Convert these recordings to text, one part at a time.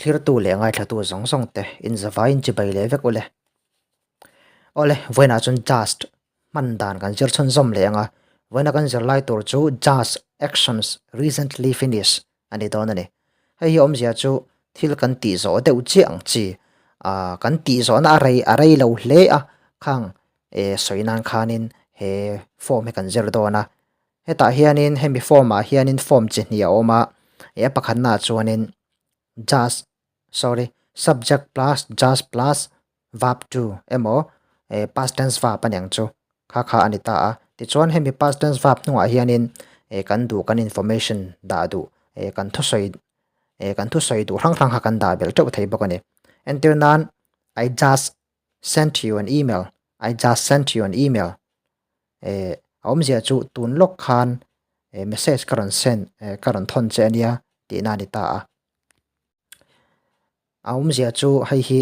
Thlirtu leh ngaithlatu zawng zawng te inzavaiin chibai leh vek ule. Awle, vawiinah chuan just hman dan kan zir chhunzawm leh ang a, vawiina kan zir lai tur chu just actions recently finished a ni dawn a ni. Hei hi awmzia chu thil kan tih zawh deuh chiah ang chi, ah kan tih zawhna a rei a rei lo hle a, khang eh sawi nan khanin he form hi kan zir dawn a. Hetah hianin hemi form ah hianin form chi hnih a awm a, eh a pakhatnaah chuanin just sorry subject plus just plus verb to emaw eh past tense verb a niang chu kha kha a ni ta a. Tichuan hemi past tense verb hnungah hianin eh kan duh kan information dah duh eh kan thusawi eh kan thusawi duh hrang hrang kha kan dah belh teuh thei bawk a ni. Entir nan I just sent you an email, I just sent you an email eh a awmzia chu tun lawk khan eh message ka rawn send eh ka rawn thawn che a nia tihna a ni ta a. A awmzia chu hei hi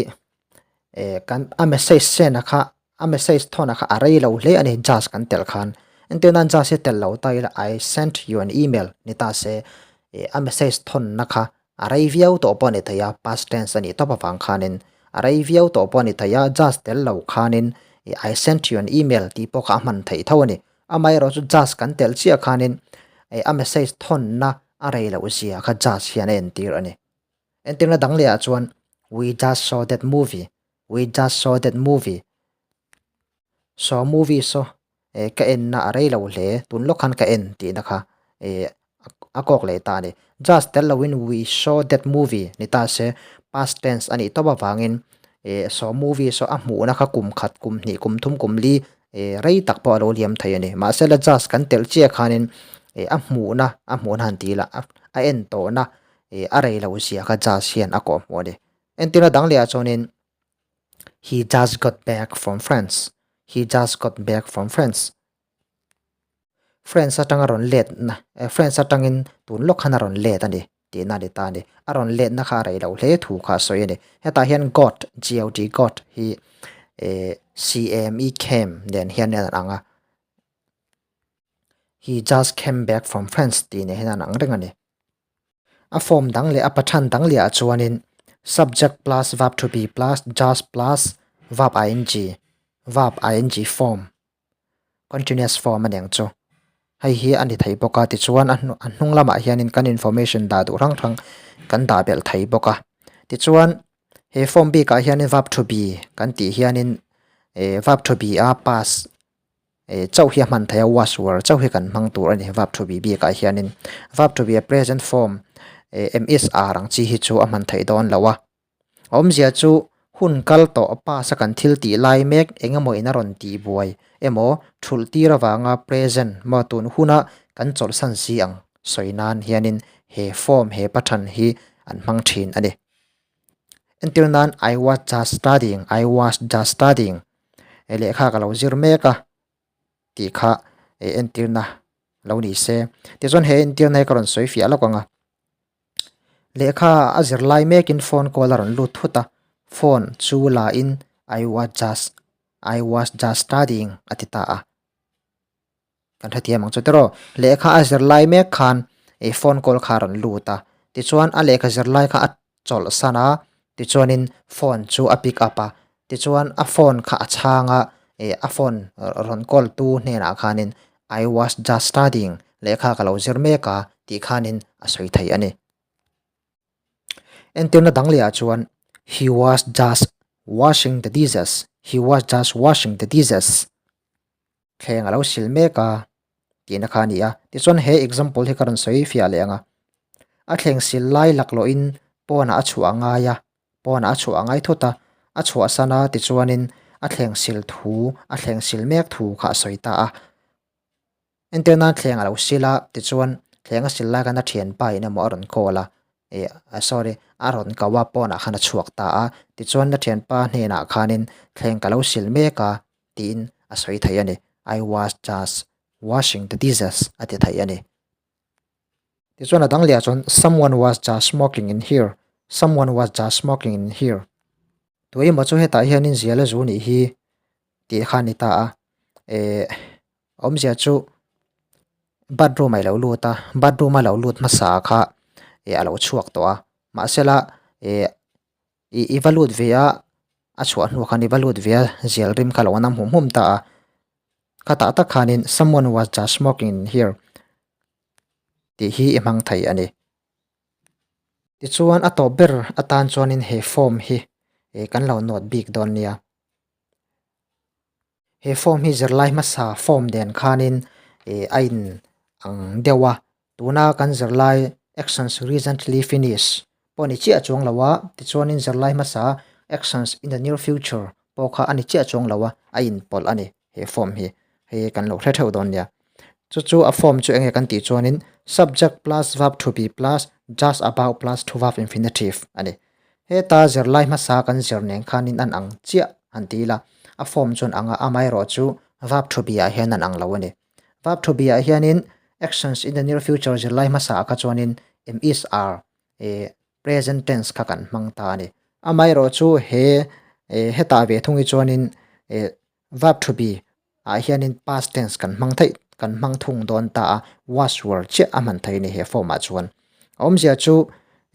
eh kan a message send a kha a message thawn a kha a rei lo hle a ni just kan telh khan entir nan just hi telh lo ta ila I sent you an email ni ta se eh a message thawn na kha a rei viau tawh pawh a ni thei a past tense a nih tawp avang khanin a rei viau tawh pawh a ni thei a just tel lo khanin eh I sent you an email tih pawh kha a hman theih tho a ni amaherawhchu just kan telh chiah khanin eh a message thawn na a rei loh zia kha just hian a entir a ni. Entirna dang leh ah chuan We just saw that movie, We just saw that movie, saw movie saw eh ka en na a rei lo hle tun lawk khan ka en tihna kha eh a kawk leh ta a ni. Just tel loin we saw that movie ni ta se past tense a nih tawp avangin eh saw movie saw a hmuhna kha kum khat kum hnih kum thum kum li eh rei tak pawh a lo liam thei a ni. Mahse la just kan telh chiah khanin eh a hmuhna a hmuhna han tih lah a en tawhna eh a rei loh zia kha just hian a kawh hmuh a ni. Entirna dang leh ah chuanin he just got back from France, he just got back from France. France atanga rawn let na eh France atangin tun lawk khan a rawn let a ni tihna a ni ta a ni. A rawn let na kha a rei loh hle thu kha a sawi a ni. Hetah hian got, G-O-T, got hi eh C-A-M-E, came nen hian a ang a. He just came back from France tih nen hian a ang reng a ni. A form dang leh a pathan dang leh ah chuanin subject plus verb to be plus just plus verb ing verb ing form continuous form a ni ang chu. Hei hi a ni thei bawk a tichuan a a hnung lamah hianin kan information dah duh hrang hrang kan dah belh thei bawk a. Tichuan he form bikah hianin verb to be kan tih hianin eh verb to be a past Eh chauh hi a hman theih a, was were chauh hi kan hmang tur a ni verb to be bikah hianin. Verb to be a present form eh am is are ang chi hi chu a hman theih dawn lo a. A awmzia chu hun kal tawh past a kan thil tih lai mek eng emaw in a rawn tih buai emaw thulh tir avanga present maw tun huna kan chawlhsan si ang sawi nan hianin he form he pathan hi an hmang thin a ni. Entir nan I was just studying, I was just studying. eh lehkha ka lo zir mek a tih kha eh entirna lo ni se tichuan he entirna hi ka rawn sawi fiah lawk ang a lehkha a zir lai mekin phone call a rawn lut thut a phone chu la in I was just I was just studying a ti ta a. Kan hrethiam ang chu tiraw. Lehkha a zir lai mek khan ih phone call kha a rawn lut a, tichuan a lehkha zir lai kha a chawlh san a, tichuanin phone chu a pick up a, tichuan a phone kha a chhang a, ih a phone rawn call tu hnenah khanin I was just studying lehkha ka lo zir mek a tih khanin a sawi thei a ni. Entirna dang lehah chuan He was just washing the dishes, he was just washing the dishes. Thleng a lo sil mek a tihna kha a ni a. Tichuan he example hi ka rawn sawi fiah leh ang a. A thleng sil lai laklawhin pawnah a chhuah a ngai a, pawnah a chhuah a ngai thut a, a chhuahsan a tichuanin a thleng sil thu, a thleng sil mek thu kha a sawi ta a. Entir nan thleng a lo sil a, tichuan thleng a sil lai khan a thianpa in emaw a rawn call a, eh sorry a rawn ko a pawnah khan a chhuak ta a, tichuan a thianpa hnenah khanin thleng ka lo sil mek a tiin a sawi thei a ni. I was just washing the dishes a ti thei a ni. Tichuan a dang leh ah chuan someone was just smoking in here, someone was just smoking in here. Tu emaw chu hetah hianin zial a zu nih hi tih kha a ni ta a. Eh awmzia chu bathroom ah i lo lut a, bathroom a lo lut hmasa kha eh a lo chhuak tawh a. Mahsela Eh i i va lut ve a a chhuah hnuah khan i va lut ve a zial rim kha lo a nam hum hum ta a khatah tak khanin someone was just smoking in here tih hi i hmang thei a ni. Tichuan a tawp ber atan chuanin he form hi eh kan lo note bik dawn nia. He form hi zirlai hmasa form nen khanin eh a in ang deuh a tuna kan zirlai actions recently finish pawh a ni chiah chuang lo a tichuanin zirlai hmasa actions in the near future pawh kha a ni chiah chuang lo a a inpawlh a ni he form hi hei kan lo hre theuh dawn nia. Chu chu a form chu enge kan tih chuanin subject plus verb to be plus just about plus to verb infinitive a ni. Heta zirlai hmasa kan zir nen khanin an ang chiah han ti ila a form chuan ang a amaherawh chu verb to be ah hian an ang lo a ni. Verb to be ah hianin actions in the near future zirlai hmasa ah kha chuanin am is are eh present tense kha kan hmang ta a ni. Amaherawh chu he eh hetah ve thung hi chuanin eh Verb to be ah hianin past tense kan hmang theih kan hmang thung dawn ta a, was were chiah a hman thei a ni he form ah chuan. A awmzia chu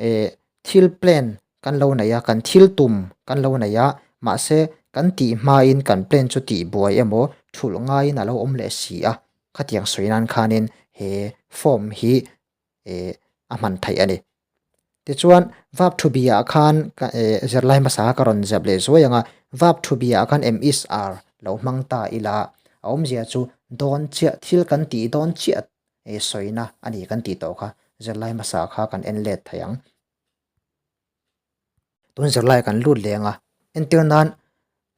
eh thil plan kan lo nei a, kan thil tum kan lo nei a, mahse kan tih hmain kan plan chu tih buai emaw thulh ngaiin a lo awm leh si a, khatiang sawi nan khanin he form hi eh a hman theih a ni. Tichuan verb to be ah khan ka eh zirlai hmasa ka rawn zep leh zuai ang a, verb to be ah khan am is are lo hmang ta ila a awmzia chu dawn chiah thil kan tih dawn chiah eh sawina a ni kan tih tawh kha zirlai hmasa kha kan en let thei ang. Tun zirlai kan lut leng a, entir nan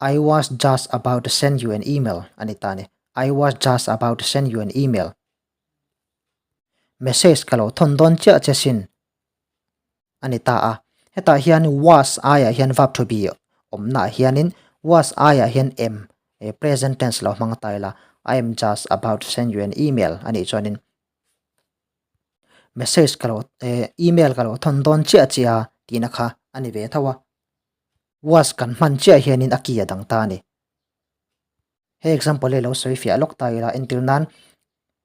I was just about to send you an email a ni ta a ni, I was just about to send you an email. Message ka lo thawn dawn chiah che sin a ni ta a. Hetah hian was aiah hian verb to be awmnaah hianin was aiah hian am eh present tense lo hmang ta ila I am just about to send you an email a nih chuanin message ka lo eh email ka lo thawn dawn chiah che a tihna kha a ni ve tho a. Was kan hman chiah hianin a ki a dang ta a ni. He example hi lo sawi fiah lawk ta ila entir nan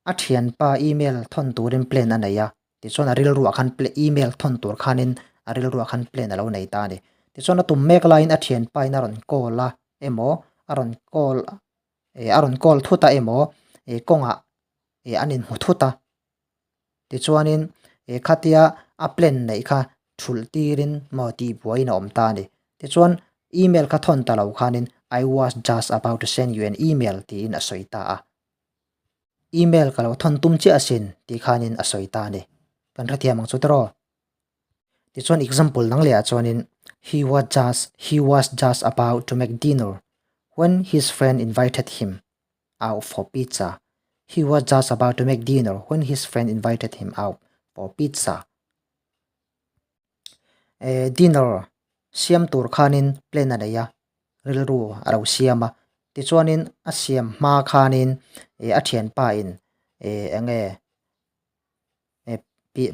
a thianpa email thawn turin plan a nei a tichuan a rilruah khan email thawn tur khanin a rilruah khan plan a lo nei ta a ni. Tichuan a tum mek laiin a thianpa in a rawn call a emaw a rawn call eh a rawn call thut a emaw eh kawngah eh an inhmu thut a. Tichuanin eh khatia a plan neih kha thulh tirin maw tih buaiin a awm ta a ni. Tichuan email kha thawn ta lo khanin I was just about to send you an email tiin a sawi ta a. Email ka lo thawn tum chiah asin tih khanin a sawi ta a ni. Kan hrethiam ang chu tiraw? Tichuan example dang lehah chuanin He was just he was just about to make dinner when his friend invited him. out for pizza. He was just about to make dinner when his friend invited him out for pizza. Eh, dinner siam tur khanin plan a nei a, rilru a lo siam a. Tichuanin a siam hma khanin eh, a thianpa in eh, enge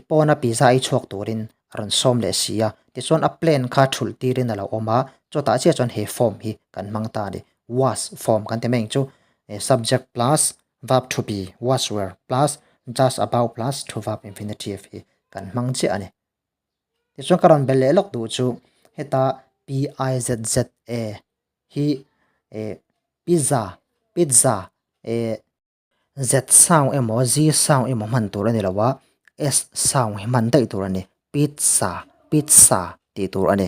Pawna pizza ei chhuak turin a rawn sawm leh si a, tichuan a plan kha thulh tirin a lo awm a, chutah chiah chuan he form hi kan hmang ta a ni. Was form kan ti mai ang chu, subject plus verb to be, was were plus just about plus to verb infinitive hi kan hmang chiah a ni. Tichuan ka rawn belh leh lawk duh chu heta P-I-Z-Z-A hi pizza, pizza, Z sound emaw Z sound emaw hman tur a ni lo a, S sound hi hman daih tur a ni. Pizza, pizza tih tur a ni.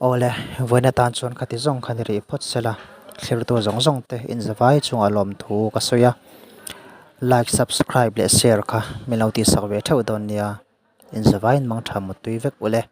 Awle, vawiin atan chuan khati zawng kha ni rih phawt sela, thlir tur zawng zawng te inzavai chungah lawmthu ka sawi a. Like, subscribe leh share kha min lo tihsak ve theuh dawn nia. Inzavaiin mangtha muttui vek ule.